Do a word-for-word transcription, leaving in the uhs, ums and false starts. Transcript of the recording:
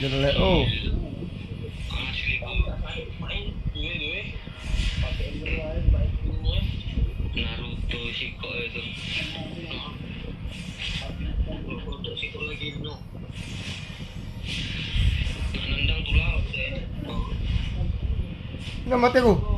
Lek, oh. Naruto sikok itu. Nak nendang tulah. Nah, mati aku.